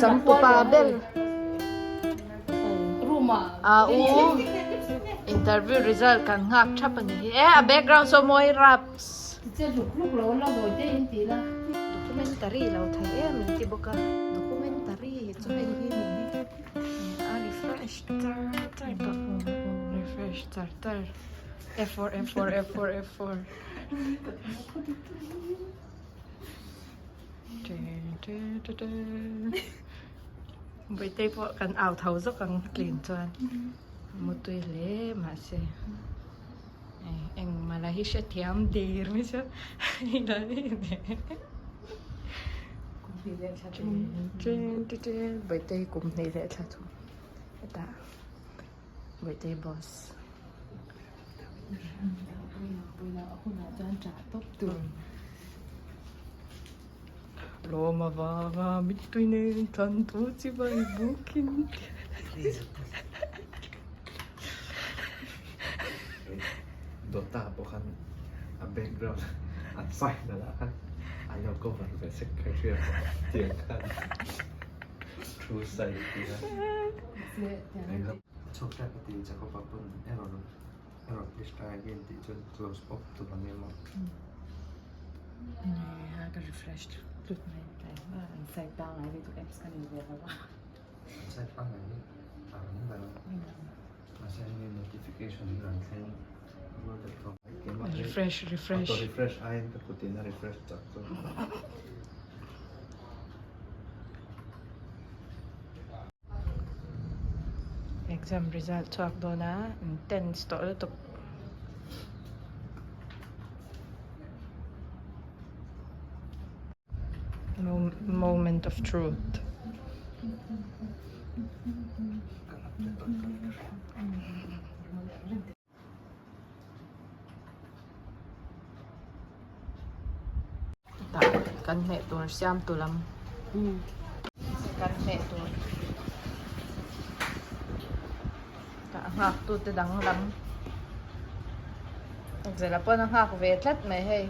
changtupa ber a u interview result kan nghak thap a ni hi e a background saw mawi raps documentary lo thei em an ti bawk a documentary chu hei hi ni hi a refresh char char tawh refresh char char F4 F4 F4 F4 Bawihtei pawh kan au tho zawk ang tlin chuan mutui hle mahse engmah lah hi hrethiam der mai chuan Bawihtei kum hnih leh thla thum hetah Bawihtei boss. Lawm avanga mittui nen tlan tu chi vai bukin Dota pawh khan a background an final ah khan an lo cover ve sek kha hria tiang khan true side tia. Chhawk tlak a ti Jacob-a pawn error error please try again tih chuan close pawp tur ang em aw. Nia ka refresh tlut mai tlai hma an site pangngai lutuk apps ka nei ve lo a. An site pangngai hi a rang ber a mahse hei notification hi rawn thleng rual deuh tawh. Refresh refresh. Auto refresh aiin ka kutin a refresh chak zawk. Exam result chhuak dawn a intense tawh lutuk. Moment of truth. Tah kan hmeh tur siam tu lam kan hmeh tur tah a nghak tu te dang lam zela pawn a nghak ve tlat mai hei.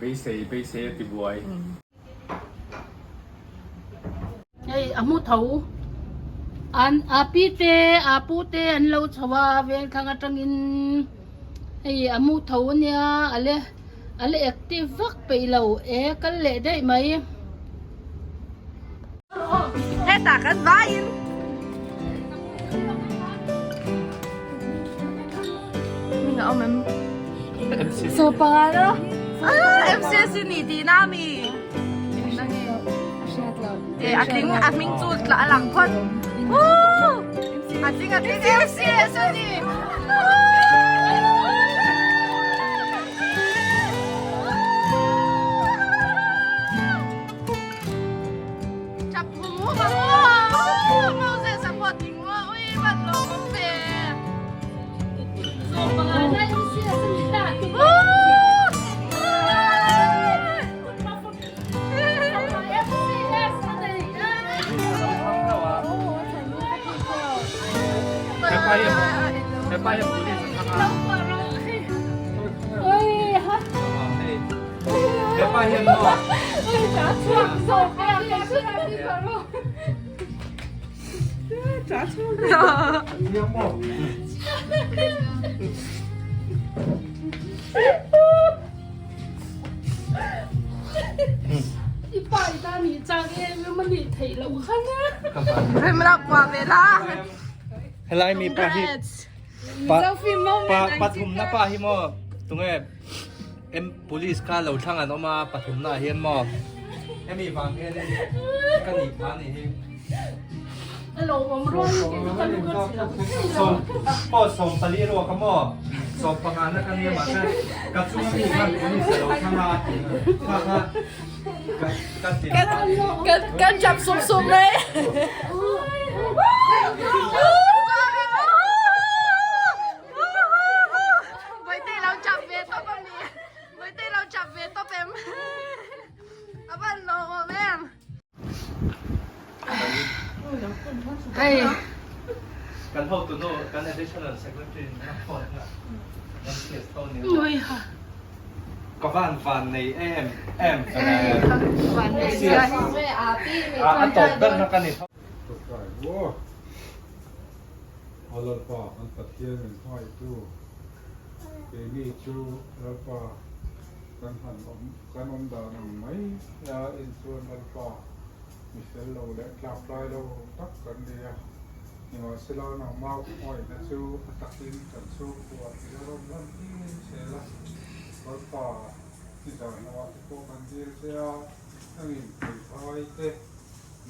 Beisei beisei a ti buai. Hei a hmu tho an a pi te a pu te an lo chho a vengthlang atangin hei a mu tho ania a le a le active vak peih lo e kal leh daih mai. Hetah kan vaiin Hming a awm em? Sawpa Ah, MCS ni tih na mi. E a tling a hming chu tla a lang phawt. Woo! A tling a tling MCS a ni. Chap mu mu mu. Moses a phawt ding maw? Ui, van lawm awm ve. Helai mi pa hi pa pa pathum na pa hi maw tunge em police kha lo thlang an awm a pathum na ah hian maw hemi vang hian ka nih phah a nih hi. Sawm 14 ruak a maw 15 na ka nia mahse ka chunga mi khan police a lo thlang a kha kha. Kan jump sum sum mai. Bawihtei lo jump ve tawp a mi. Bawihtei lo jump ve tawp em. A van lawmawm em. Hei. Kan hotu nu kan additional secretary na phone kha MCS to ni. Ka van van nei em em. Van nei sia hi. A tawp ber na ka ni. Aw Lalpa, kan Pathian min hmangaihtu, keini chu Lalpa kan han awm kan awm dan ang mai a en chuan Lalpa mi fel lo leh tlak tlai lo tak kan ni a, nimahsela nangmah hmangaihna chu a takin kan chhungkua i la rawn lan tir zel a, Lalpa i zahnaah te pawh kan dil che a, nangin hmeithai te,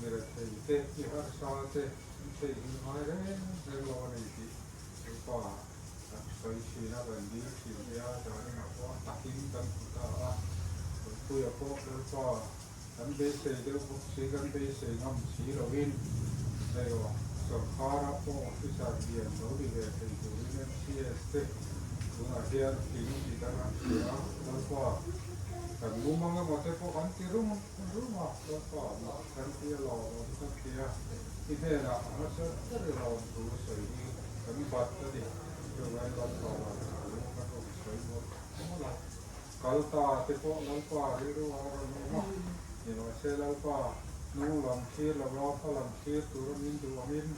mi rethei te, mi harsa te, Kan theihnghilh ngai reng reng lo a ni tih Lalpa kan sawi thin a, kan dil thin te a, zaninah pawh a takin kan hmu ta a, Puipuia pawh Lalpa kan beisei deuh bawk si, kan beisei ngam si loin hei aw sawrkara pawh officer lian lo ni ve thei turin MCS te tunah hian tling tih kan han hria a, Lalpa kan mum ang emaw te pawh kan ti rum rum a, Lalpa mah kan ti a lawmawm kan ti a. I hnenah a hmasa ber i rawn thu sawi hi kan bat a ni. Chuvangin Lalpa thu kan rawn sawi mawlh mawlh a. Kal ta te pawh Lalpa rilru a rawn awm a. Nimahse Lalpa hnung lam thlir lova hma lam thlir tura min duh angin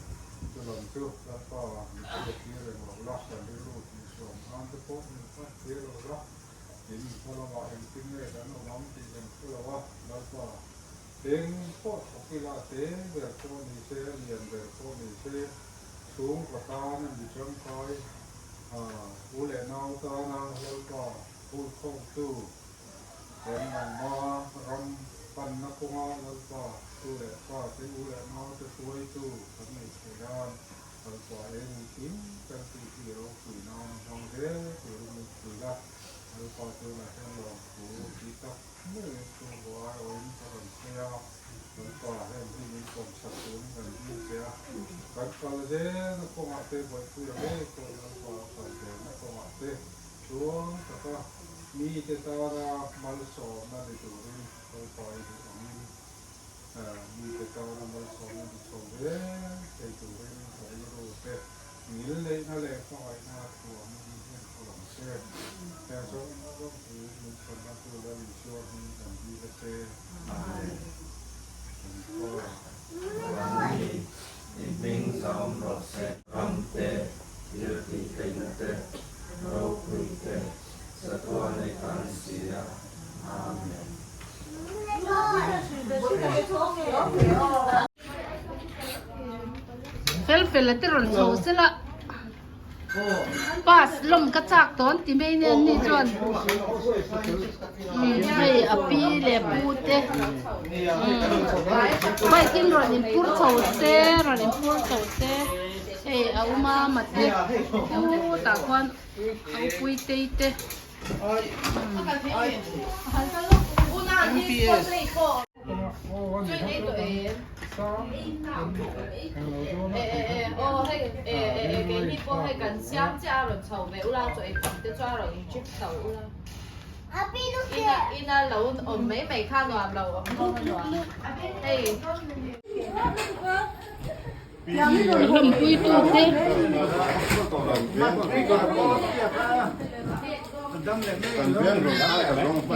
chu lam chu Lalpa min hriattir reng lo la, kan rilru tihsuam nan te pawh min hman tir lo la. Tin, hma lamah engtin nge kan awm ang tih kan hre lo a, Lalpa. Eng pawh thawk ila te ber pawh ni se, lian ber pawh ni se, chhungkaw tana mi tangkai, u leh nau tana Lalpa hulkhawmtu, kan nangma ram panna kawnga Lalpa tu leh fa te, u leh nau te hruaitu kan neih theih nan Lalpa engkim kan tih hi ropui nan hmang zel turin min hrilh a, Lalpa tunah hian lawmthu tih tak Hmui chu buai awin ka rawn sawi a, Lalpa heng hi min pawmsak turin kan dil che a, kan kal zelna kawngah te Bawihpuia ngei pawh Lalpa a kal zelna kawngah te chuang taka mite tana malsawmna ni turin Lalpa i duh angin mite tana malsawmna ni chho zel thei turin ka rilru te ngil neihna leh hmangaihna thuamin en khaw ang che. Heng zawng zawng hi min chhanna tu Lal Isua hming kan dil a che. Amen. Kan khaw. Vanni i hming zahawm rawh se. Ram te, thil tih theihna te, ropui te, satua nei ta an si a. Amen. Fel fel a te rawn chho sela. Pass lawm ka chak tawn ti mai nen ni chuan hei a pi leh pu te bike in rawn in phur chho se rawn in phur chho se hei a awm a mate khutah khuan a upui tei te. Lawmpuitu te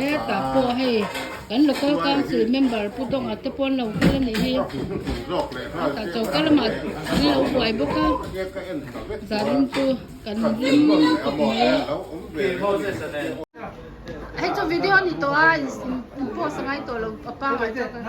hetah pawh hei kan local council member Pu Dawnga te pawh an lo kal a nih hi hetah choka lamah an lo buai bawk a zanin chu kan hlim khawp mai. Hei chu video a ni tawh a in post a ngai tawh lo a pangai zawk a.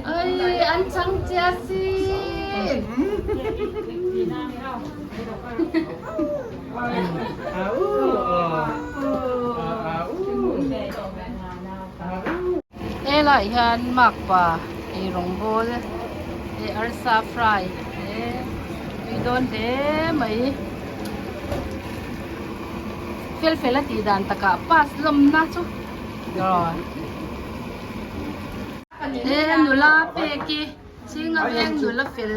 Ai an chang che asin. Helaiah hian makpa eirawng bawl leh arsa fry te tui dawn hle mai. Fel fel a tih dan takah pass lawmna chu he nula pek hi Chhinga veng nula fel.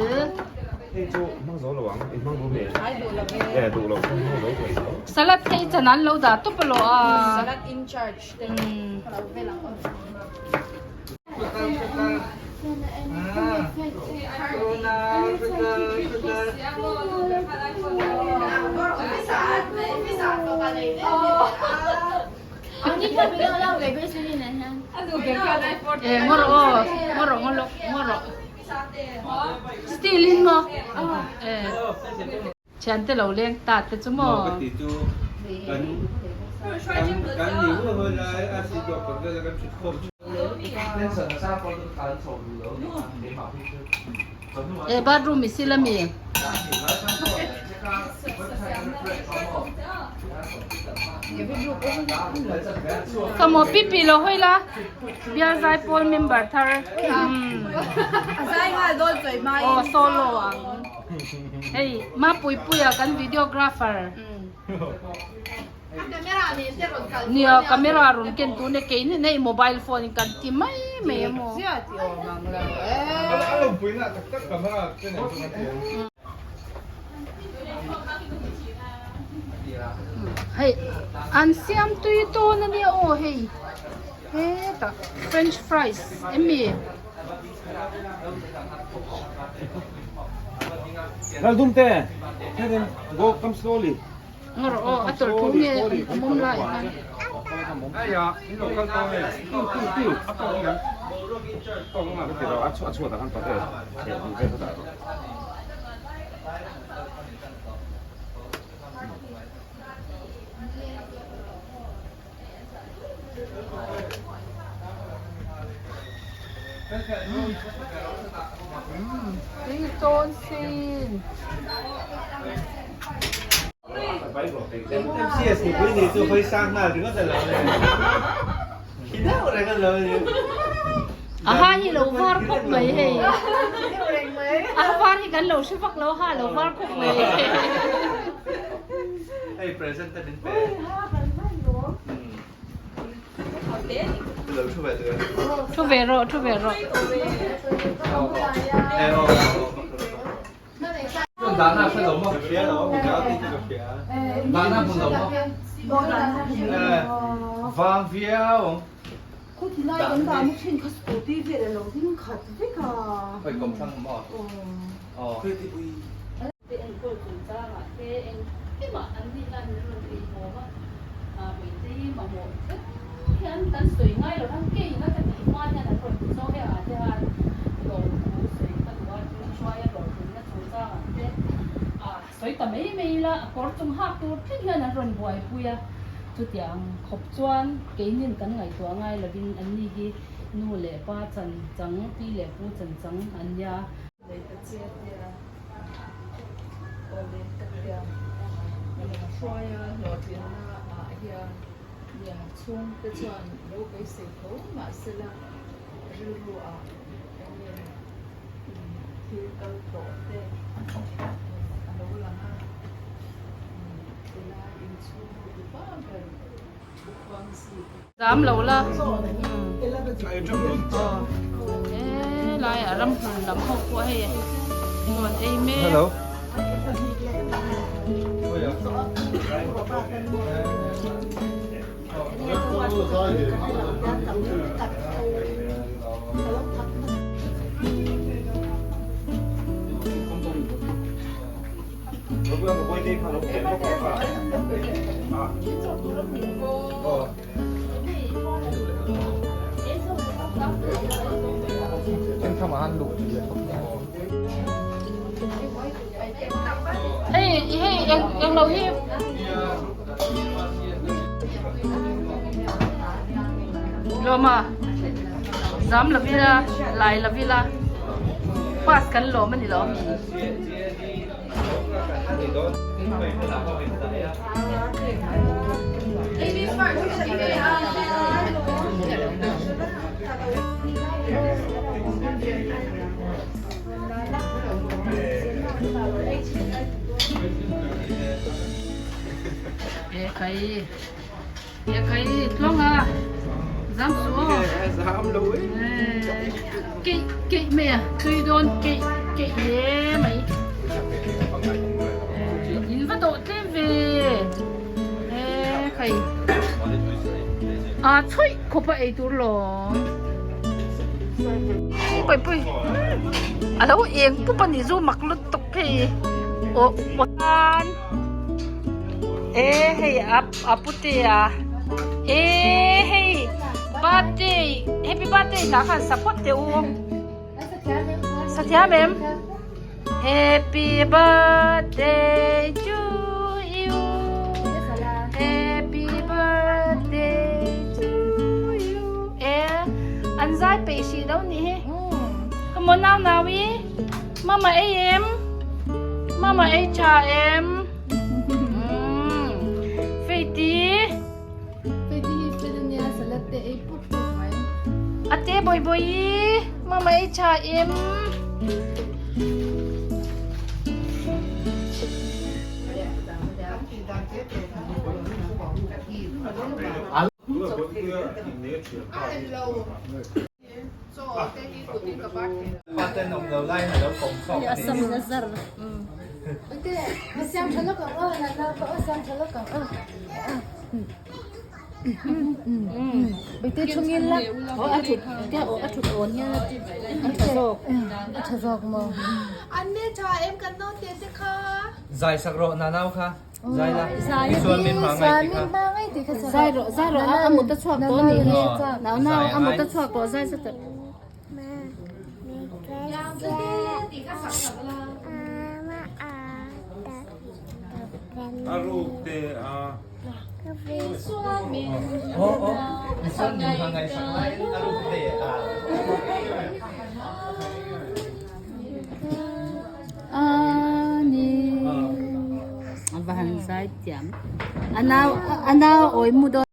Salad te i chan an lo dah tawp alawh a. E ngaw rawh aw ngaw rawh ngaw lawk ngaw rawh steel in maw e thiante lo leng ta te chu maw. E bathroom i sil ami? Ka maw pipi lo hawi la bial zai pawl member thar aw solo ang hei Mapuipuia kan videographer. Nia camera rawn ken tur nia keini nei mobile phone in kan ti mai mai a maw. Hei an siam tui dawn a nia aw hei hetah french fries em mi. Ngaw rawh aw a tawlh thu nge a mawm lai ah khan. Tui tawn sin. A ha hi lo var khawp mai hei. A var hi kan lo hre vak lo ha lo var khawp mai. Hei present te min pe. Thu ve rawh thu ve rawh. Te enkawl chungchangah te engkimah an ni hian min rawn tihawm a, Meitei mamawh thleng hian kan sawi ngai lo ang kei ina ka tih hma hian an rawn ti zawk e ah te han lawmthu sawi ka duh a chu hruaia hlawhtlinna chungchangah te sawi ta mai mai ila a kawr chung hak tur thleng hian an rawn buaipui a, chutiang khawp chuan keinin kan ngaihtuah ngai lovin an ni hi nu leh pa chan chang pi leh pu chan chang an nia. Lei ta che tia awle ka tia hruaia hlawhtlinna ah hian nia chhungte chuan lo beisei tho mahsela rilru ah enge thil kal tawh te a lo lang a tilai inchhung upa ber thupuang zika. Zam lo la helai ah ram hlun lam ho pawh hei rawn ei mek. Hei hei eng eng lo hi Lawma zam lo ila lai lo ila pass kan lawm a ni lo mi. E khai e khai tluang a zam suh aw. Zam lo e. Keih keih mai a tui dawn keih keih hle mai. In va dawh tlem ve e khai a chhuih khawp a ei tur lawm. Pui pui a lo eng pup a nih chu mak lutuk hei aw aw. E hei a a putea e hei birthday happy birthday hla khan support teh u sathiam em happy birthday to you happy birthday to you e an zai peih hrih lo nih hi come on nau nau i. Mama ei em? Mama ei tha em? Feiti. Feiti hi fel ania salad te ei put put mai. Ate boi boi mama ei tha em? Zai sak rawh nanau kha. Zai la. Isuan min hma ngai ti kha. Zai rawh zai rawh a mut a chhuak tawh anih hi. Nau nau a mut a chhuak tawh zai zet a. A ruk te a. Aw aw Isuan min hma ngai sak laiin a ruk te a. Ani a va han zai thiam a nau a nau a awi mu dawn.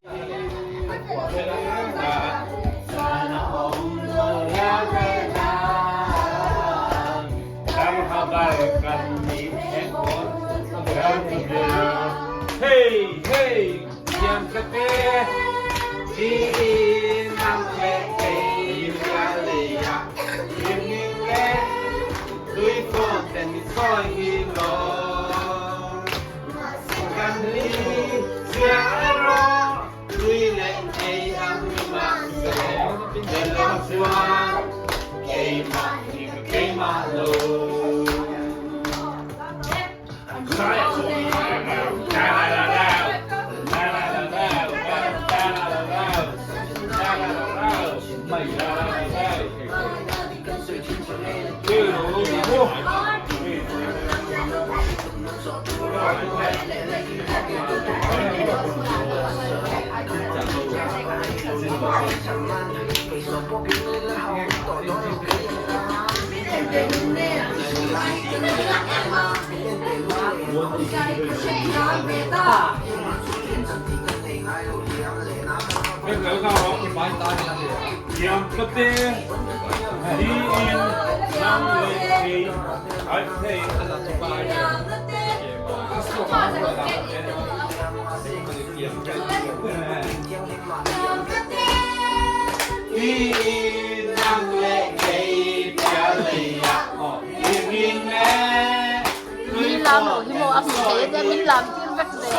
Min lam lo hi maw a hmu thei ania min lam tir vek zel.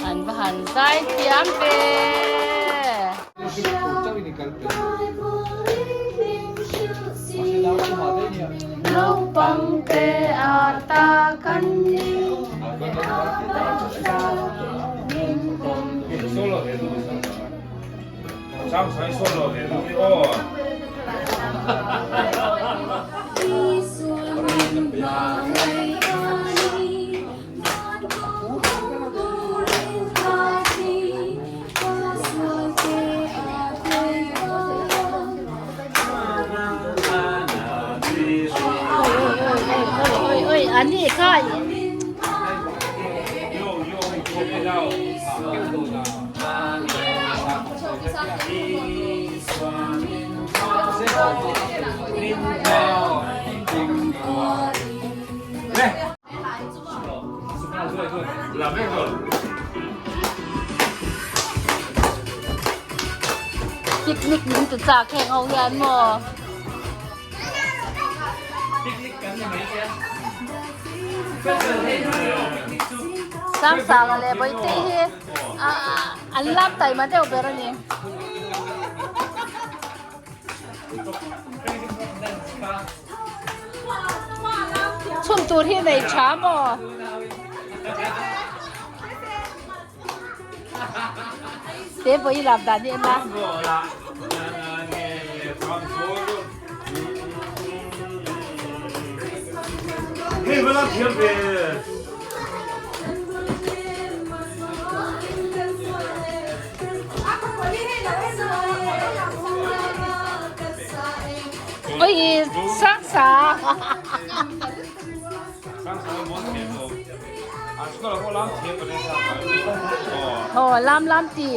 An va han zai thiam ve. Naupang te a ta kan ni. Oi oi oi oi ani khai. Picnic min ti chak heng ho hian maw? Sangsanga leh Bawihte hi an lam taima deuh ber a ni. Chhun tur hi nei tha maw? Te pawh i lam dan hi en a. Oi sang sang. Aw lam lam ti.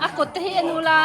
A kut te hi a nu la.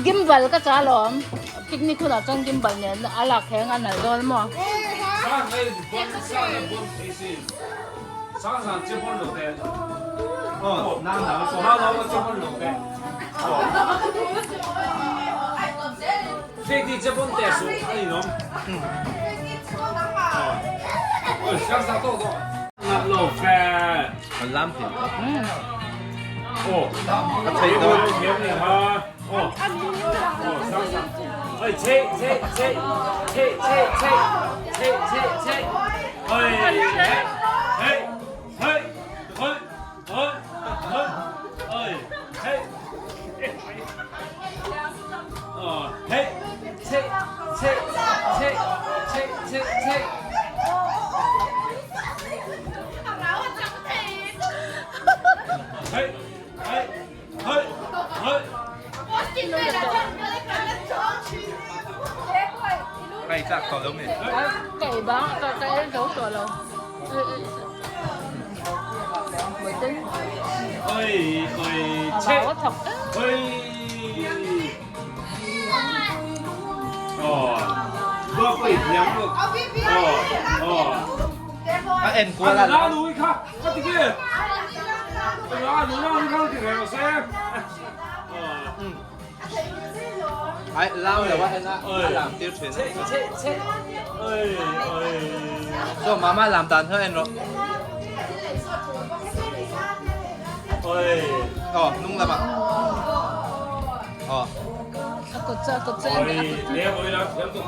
Gimbal ka cha lawm picnic hunah chuan gimbal nen a lak heng a nalh dawn maw. Ka ei bang ka ka ei zo tawh lo. A thawk A en kual a. Ai lau lo a en a a lam tir thin. So mama lam dan kha en rawh. Oh nung lamah. Oh. A kut chu a kut chu en a kut chu.